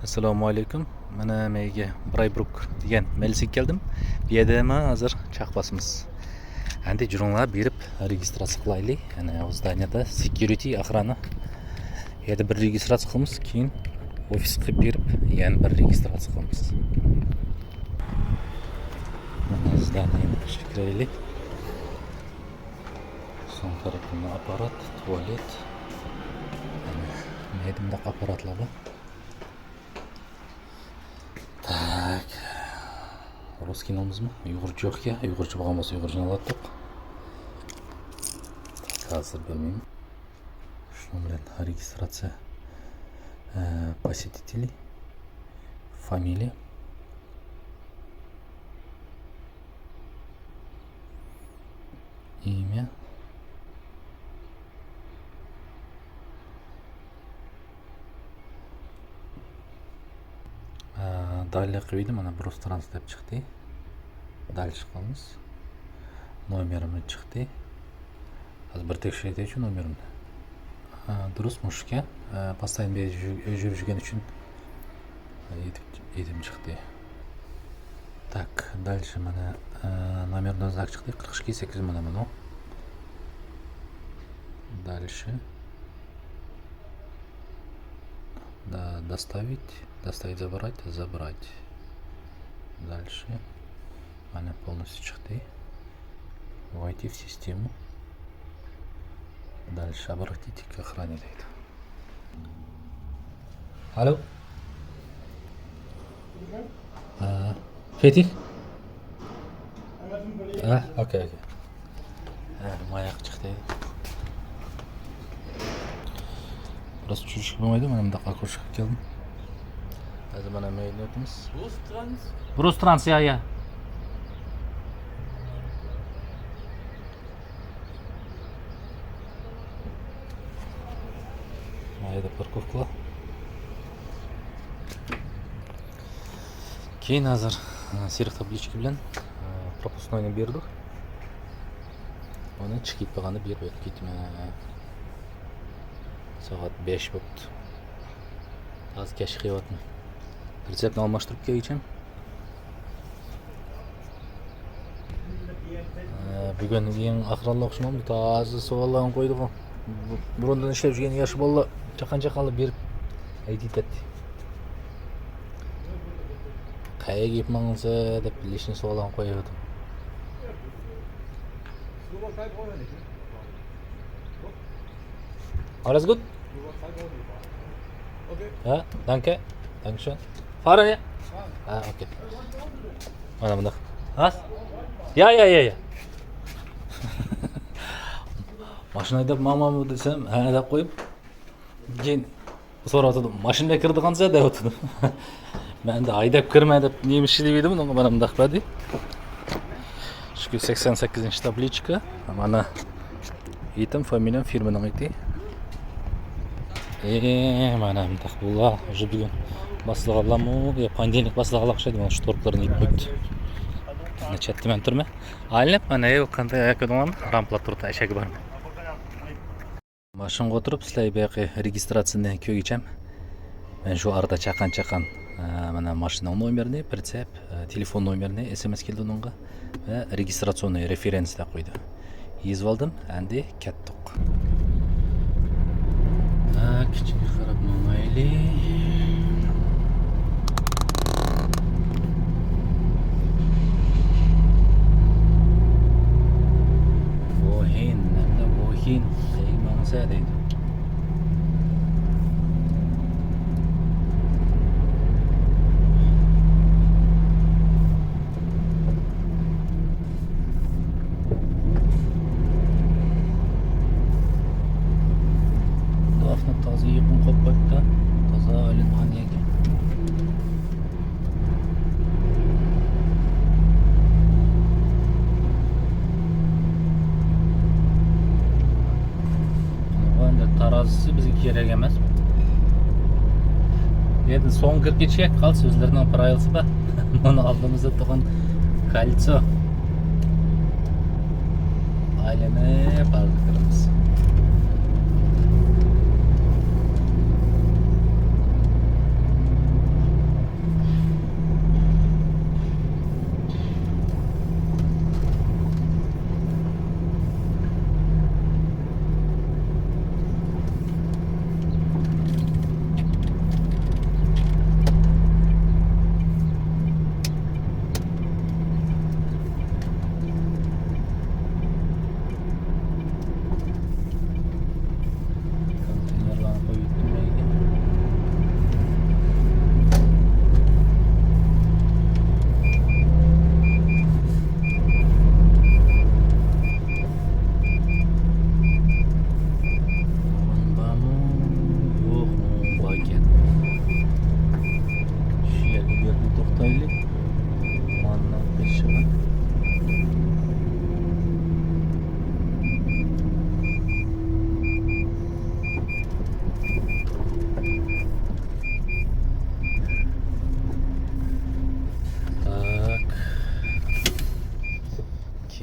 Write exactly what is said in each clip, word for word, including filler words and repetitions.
ئەسسالامۇ ئەلەيكۇم. مانا مەيگە برايبروك دېگەن مەلىسىگە كەلدىم. بۇ يەردە مانا ھازىر چاق باسىمىز. ئەندى جۇرۇڭلار بېرىپ رېگىستراتسىيە قىلايلى. يەنە ئۇ زدانىيەدە سېكيۇرىتى، ئاخرانا. بۇ يەردە بىر رېگىستراتسىيە قىلىمىز، كېيىن ئوفىسقا بېرىپ يەنە بىر رېگىستراتسىيە قىلىمىز. مانا زدانىيەنىڭ ئىچىگە كىرەيلى. سول تەرەپتە ئاپپارات، تۇالېت. يەنە مەيدە مۇنداق ئاپپاراتلار بار. تاك. رۇسكىينى ئالىمىزمۇ؟ ئۇيغۇرچە يوقكەن. ئۇيغۇرچە بولغان بولسا ئۇيغۇرچىنى ئالاتتۇق. تاك، ھازىر بىلمەيمەن. شۇنىڭ بىلەن رېگىستراتسىيە، ئە، پوسېتىتېلى، فامىلىيە. ئىميا. ئە، دالىيە قىلىۋىدىم، مانا بروسترانس دەپ چىقتى. دالىيە چىقىمىز. نومېرىمىز چىقتى. ھازىر بىر تەكشۈرۈۋېتەيچۇ نومېرىمنى. ھە، دۇرۇس مۇشۇكەن. ھە، پاستايىن بېرى يۈ-، يۈرۈپ يۈرگەن ئۈچۈن، ھە، يېتىپ، يېتىم چىقتى. تاك، دالىچە مانا، ھە، نومېرىدىن زاك چىقتى. قىرىق ئىككى سەككىز مانا بۇنىڭ. دالىچە. Да, доставить, доставить, забрать, забрать. Дальше. Мана полностью чыкты. Войти в систему. Дальше обратите к охране, дейди. Алло. А, Фетих? ھە، ئوكەي، ئوكەي. ھە، ماياق چىقتى. بىراز چۈشۈرۈشكە بولمايدۇ، مانا مۇنداق ئاكوشكىغا كەلدىم. ھازىر مانا مەيدىن ئۆتىمىز. بروسترانس؟ بروسترانس، يا، يا. مايدا پاركوفكا. كېيىن ھازىر، ئە، سېرىق تابلىچكا بىلەن، ئە، پروپۇسنوينى بېرىدۇ. ئۇنى چىقىپ بولغاندا بېرىپ ئۆتۈپ كېتىمەن. سائەت بەش بوپتۇ. ھازىر كەچ قىلىۋاتىمەن. رېتسېپنى ئالماشتۇرۇپ كەلگۈچە. ئە، بۈگۈن ئەڭ ئاخىرقى ئوخشىمامدۇ؟ تازا سوئاللارنى قويدىغۇ. بۇ-، بۇرۇندىن ئىشلەپ يۈرگەن ياش بالىلار چاققان-چاققانلا بېرىپ ئەيدىتەتتى. قەيەرگە ئېلىپ ماڭىسىز دەپ بىلىشنى سوئاللارنى قويۇۋاتىدۇ. Alles gut? ھە، danke. Dankeschön. Fahren, ja? ھە، ئوكەي. مانا مۇنداق. ھە؟ يا، يا، يا، يا. ماشىنا ھەيدەپ ماڭمامدۇ دېسەم، ھە دەپ قويۇپ، كېيىن سوراۋاتىدۇ، ماشىنىدا كىرىدىغانسىز دەۋاتىدۇ. مەن ئەمدى ھەيدەپ كىرمە دەپ نېمە ئىش دېۋىدىم، ئۇنىڭغا مانا مۇنداق بەردى. شۇ سەكسەن سەككىزىنچى تابلىچكا. مانا ئېتىم، فامىلىيەم، فىرمىنىڭ ئېتى. ئې، مانا مۇنداق بۇلار. ئۇژې بۈگۈن باسلىغانلارمۇ، يا پونېدېلنىك باسلىغانلار ئوخشايدۇ. مانا شۇ تورتلىرىنى يېپىپ قويۇپتۇ. مانا چەتتە مەن تۇرىمەن. ئايلىنىپ، مانا، ئەي، قانداق ئەكىدىڭلارمۇ؟ رامپىلاپ تۇرۇپتۇ، ئەشەگە بارمەن. ماشىنىغا ئولتۇرۇپ، سىلەر بايىقى رېگىستراتسىيىنى كۆرگۈچەم. مەن شۇ ئارىدا چاققان-چاققان، ئە، مانا ماشىنىنىڭ نومېرىنى، پرىتسېپ، ئە، تېلېفون نومېرىنى، ئېس ئېم ئېس كېلىدۇ ئۇنىڭغا ۋە رېگىستراتسىيوننى رېفېرېنس دەپ قويدى. يېزىۋالدىم، ئەمدى كەتتۇق. ھە، كىچىككە قاراپ ماڭايلى. ۋوھىن، ھەمدە ۋوھىن. قەيەرگە ماڭسا دەيدۇ. ئاپتاپ تازا يېقىن قويۇپ قويۇپتۇ. تازا ئايلانغان يەرگە. ئەمدى تارازىسى بىزگە كېرەك ئەمەس. يەنە سوڭ كىرىپ كېتىشكە قالسا، ئۆزلىرىنىڭ پىرايلىسى بار. مانا ئالدىمىزدا تۇرغان كالتسو. ئايلىنىپ ھازىر كىرىمىز.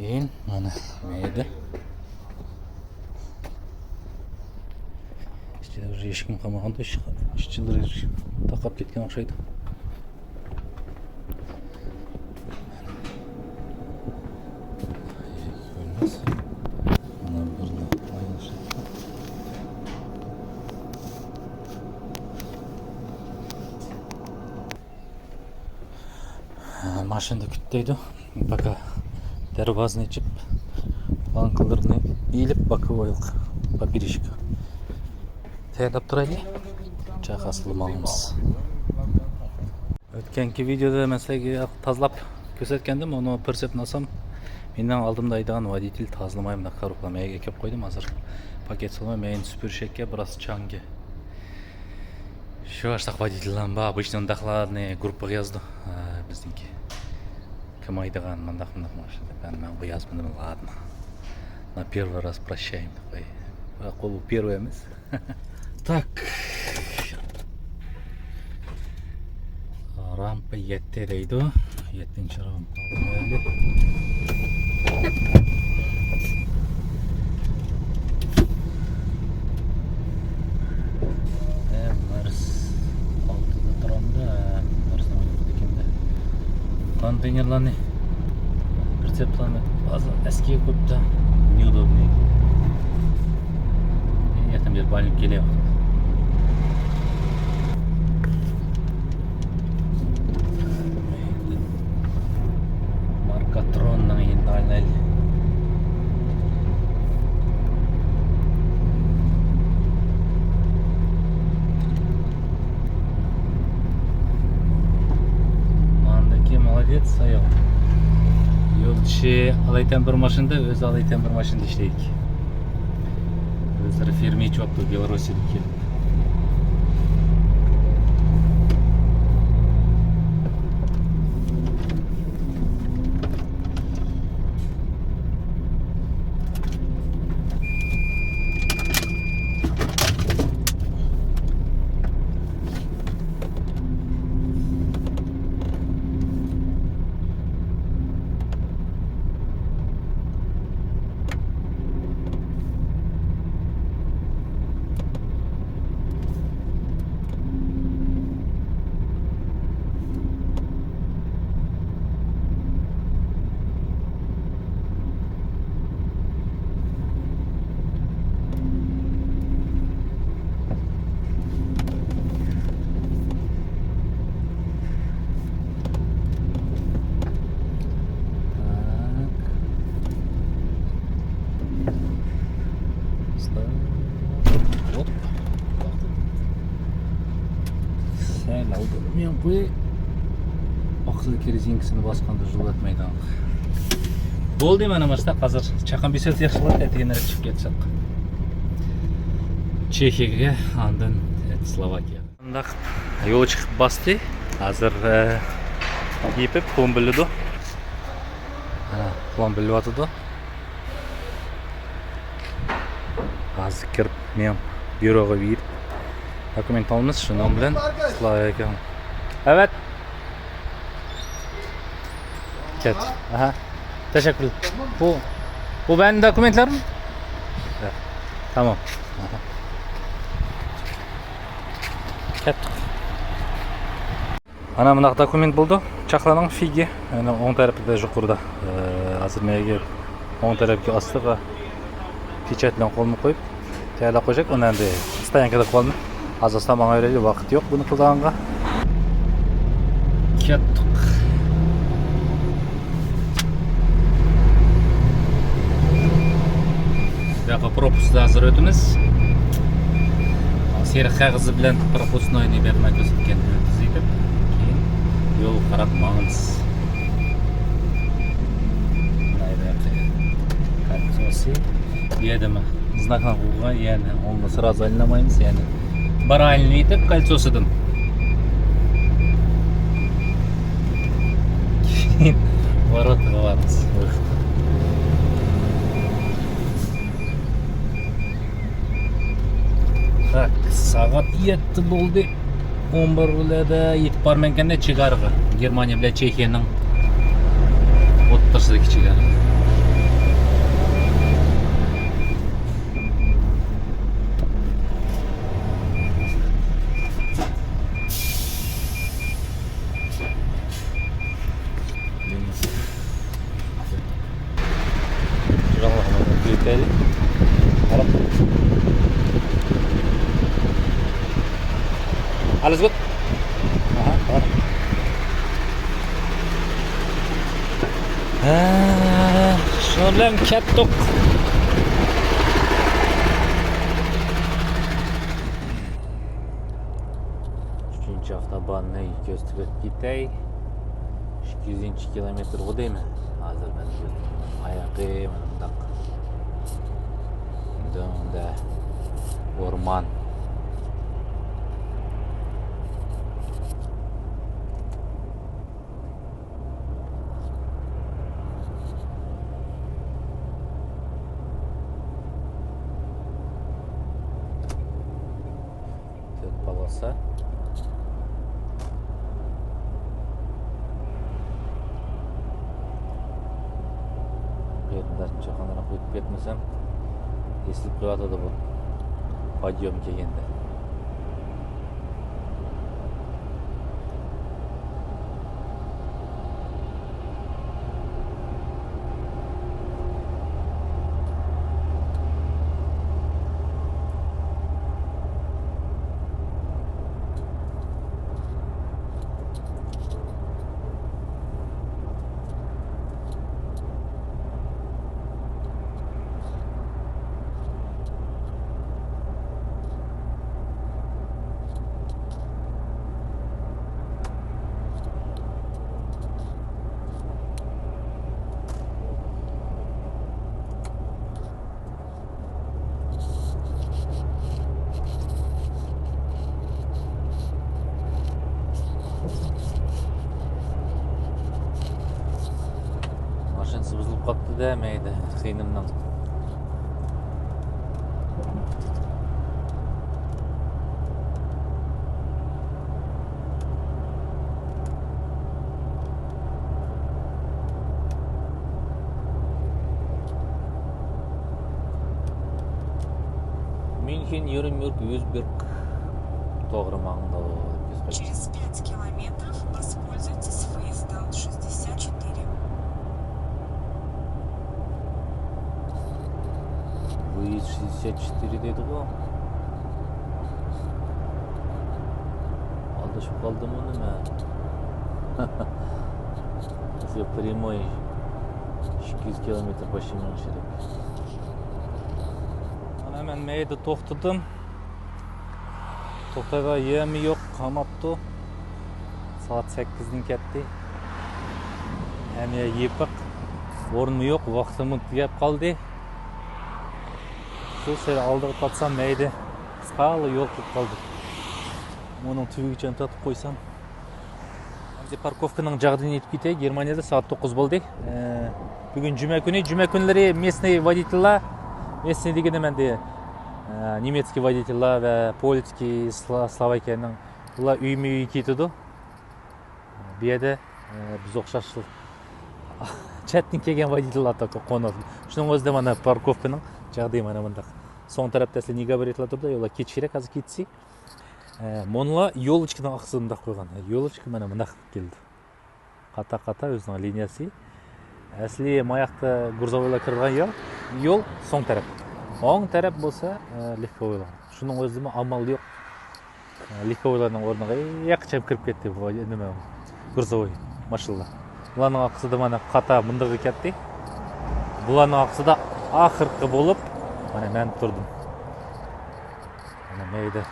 كېيىن مانا مەيدە. ئىچىدە بىر ئىشىكمۇ قالمىغاندا، ئىشىك، ئىشىكلىرى تاقاپ كەتكەن ئوخشايدۇ. كۆرۈنمەس. مانا بىرلا ئايلىنىش. ماشىنىدا كۈت دەيدۇ. باكا دەرۋازىنى ئېچىپ، بانكىلىرىنى ئېلىپ، باكا ئويۇق پاپىرىشكا تەييارلاپ تۇرايلى. چاي قاسىلى ماڭىمىز. ئۆتكەنكى ۋىدېيودا مەن سىلەرگە تازىلاپ كۆرسەتكەندىم، ئۇنى پىرسەپنى ئالسام، مېنىڭ ئالدىمدا ھەيدىغان ۋودىتېل تازىلىماي مۇنداق كارۇپلا مەيگە ئەكەپ قويدۇم. ھازىر پاكەت سولىماي مەينى سۈپۈرۈشەككە بىراز چاڭگى. شۇ ئاشتاق ۋودىتېللار بار، بۇ ئىشنى ئۇنداقلارنى گۇرۇپپىغا يازىدۇ. ھە، بىزنىڭكى كىم ھەيدىغان مۇنداق مۇنداق ماشىنا دەپ، مەن بۇ يازمىدىم، ладно. На первый раз прощаем. قوي. بىراق بۇ первый ئەمەس. Так. رامپا يەتتە دەيدۇ. يەتتىنچى رامپا. ئە، مارس ئالتىدا تۇرامدۇ، ئە، مارسنىڭ ئويناپ كەتكەندە. كونتېينېرلارنى پرىتسېپلارنى ھازىر ئەسكىگە قويۇپتۇ. Неудобный. يېقىن بېرىپ ئايلىنىپ كېلەي. ماركاتروننىڭ يېنىدا ئايلىنايلى. ماندىكى مولودېتس ئايال. يولدىشى ئالايىتەن بىر ماشىنىدا، ئۆزى ئالايىتەن بىر ماشىنىدا ئىشلەيدىكەن. ئۆزلىرى فېرما ئېچىۋاپتۇ بېلارۇسىيەدىكى. Так. Стоп. Оп. سەل ئالدىدا مېڭىپ قوياي. ئاقسىل رېزىنكىسىنى باسقاندا جۇل ئەتمەيدۇ. بولدى، مانا مۇشتاق. ھازىر چاققان بىسەت ياخشى بولاتتى، ئەتىگەنرەك چىقىپ كەتسەك. چېخىيەگە، ئاندىن سلوۋاكىيە. مۇنداق يول چىقىپ باستى. ھازىر، ئە، يېپىپ پۇلنى بىلىدۇ. ھە، پۇلنى بىلىۋاتىدۇ. ھازىر كىرىپ، مېنىڭ بيۇروغا بېرىپ، دوكۇمېنت ئالىمىز، شۇنىڭ بىلەن سلوۋاكىيە. ئەۋەت. كەت. ئاھا. تەشەككۈر. بۇ، بۇ مېنىڭ دوكۇمېنتلىرىم؟ ھە. تامام. ئاھا. كەتتۇق. مانا مۇنداق دوكۇمېنت بولدى. چاقلارنىڭ فىگى، يەنى ئوڭ تەرىپىدە يۇقىرىدا. ئە، ھازىر مەيگە ئوڭ تەرەپكە ئاستىغا پېچەت بىلەن قولنى قويۇپ، تەييارلاپ قويجاق. ئۇنى ئەمدى ستايانكىدا قىلىۋالىمەن. ھازىر سامان ئايرىلى، ۋاقىت يوق بۇنى قىلىدىغانغا. كەتتۇق. بۇياققا پروپۇسنى ھازىر ئۆتىمىز. سېرىق قەغىزى بىلەن پروپۇسنوينى بەرمەي كۆرسەتكەن، تۈزىتىپ، كېيىن يولغا قاراپ ماڭىمىز. كالتسوسى. بۇ يەردىمۇ زناكنى قويغان، يەنى ئۇنى سرازۇ ئايلىنالمايمىز، يەنى بىر ئايلىنىۋېتىپ كالتسوسىدىن كېيىن ۋاراتىغا بارىمىز. Так، سائەت يەتتە بولدى. ئون بىرلەردە يېتىپ بارىمەنكەن-دە چېگراغا. گېرمانىيە بىلەن چېخىيەنىڭ ئوتتۇرىسىدىكى چېگرا. ھە، شۇنىڭ بىلەن كەتتۇق. ئۈچىنچى ئاپتوباننى كۆزىتىپ ئۆتۈپ كېتەي. ئىككى يۈزىنچى كىلومېتىرغۇ دەيمەن. ھازىر مەن ئاياقى مانا مۇنداق. دۆڭدە ئورمان. تۆت پالاسا. قېرىنداشنى چاقانراق ئۆتۈپ كەتمىسەم، ئېسىلىپ قېلىۋاتىدۇ بۇ پاديوم كەلگەندە. ماشىنىسى بۇزۇلۇپ قاپتۇ-دە، مەيدە، خېنىمنىڭ. Мюнхен, Нюрнберг, Вюрцберг. توغرا ماڭدۇ. Через пять километров воспользуйтесь выездом шестьдесят четыре. Выезд шестьдесят четыре دېدىغۇ. ئالدىشىپ قالدىممۇ نېمە؟ بىزگە پرياموي ئىككى يۈز كىلومېتىر باشلىماڭ كېرەك. مانا مەن مەيدە توختىدىم. توختايدىغان يېرىمۇ يوق، قالماپتۇ. سائەت سەككىزدىن كەتتى. ھەممە يەر يېپىق. ئورۇنمۇ يوق، ۋاقتىممۇ تۈگەپ قالدى. شۇ سەل ئالدىغا تارتسام مەيدە قىسقىلا يول قىلىپ قالدى. ئۇنىڭ تۈۋىگىچە تارتىپ قويسام. ئەمدى پاركوفكىنىڭ جاغدىيىنى ئېيتىپ كېتەي. گېرمانىيەدە سائەت توققۇز بولدى. ئە، بۈگۈن جۈمە كۈنى. جۈمە كۈنلىرى مېستنىي ۋودىتېللار، مېستنىي دېگىنىم ئەمدى، ئە، نېمېتسكىي ۋودىتېللار ۋە پولسكىي، سلا-، سلوۋاكىيەنىڭ، ئۇلار ئۆيمۇ ئۆيگە كېتىدۇ. بۇ يەردە، ئە، بىز ئوخشاش چەتتىن كەلگەن ۋودىتېللار قونىدۇ. شۇنىڭ ئۆزىدە مانا پاركوفكىنىڭ جاغدىيى مانا مۇنداق. سوڭ تەرەپتە ئەسلى نېگابارىتلار تۇرىدۇ، ئۇلار كېتىشى كېرەك، ھازىر كېتىشى. ئە، مۇنۇلار يول ئىشىكىنىڭ ئارقىسىدا مۇنداق قويغان. يول ئىشىكى مانا مۇنداق كېلىدۇ. قاتا-قاتا ئۆزىنىڭ لىنىيەسى. ئەسلى ماياقتا گۇرزوۋويلار كىرىدىغان يول، يول سوڭ تەرەپ. ئوڭ تەرەپ بولسا، ئە، لېھكوۋويلار. شۇنىڭ ئۆزىدىمۇ ئامال يوق. ئە، لېھكوۋويلارنىڭ ئورنىغا ھېلىققىچە كىرىپ كەتتى بۇ نېمە، گۇرزوۋوي ماشىنىلار. ئۇلارنىڭ ئارقىسىدا مانا قاتا مۇندىغى كەتتى. بۇلارنىڭ ئارقىسىدا ئاخىرقى بولۇپ، مانا مەن تۇردۇم. مانا مەيدە.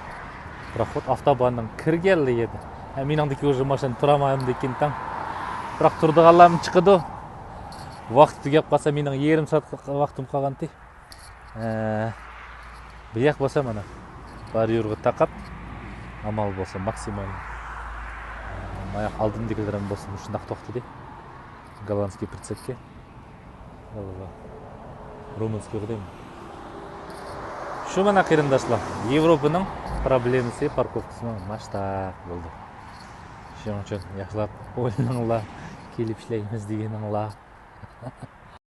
پاراخوت ئاپتوباننىڭ كىرگەنلىكى ئىدى. ھە، مېنىڭدىكى ئۇژې ماشىنا تۇرالمايمدىكىن تاڭ. بىراق تۇرىدىغانلارمۇ چىقىدۇ. ۋاقىت تۈگەپ قالسا، مېنىڭ يېرىم سائەت ۋاقتىم قالغانتى. ھە، بۇ ياق بولسا مانا باريورغا تاقاپ، ئامال بولسا ماكسىمال. ماياق ئالدىمدىكىلىرىم بولسا مۇشۇنداق توختىدى. Голландский прицепكە. رومۇنسكىيغا دەيمەن. شۇ مانا قېرىنداشلار، ياۋروپىنىڭ پروبلېمىسى پاركوفكىسىنىڭ ماشتاق بولدى. شۇنىڭ ئۈچۈن ياخشىلاپ ئويلىنىڭلار، كېلىپ ئىشلەيمىز دېگىنىڭلار.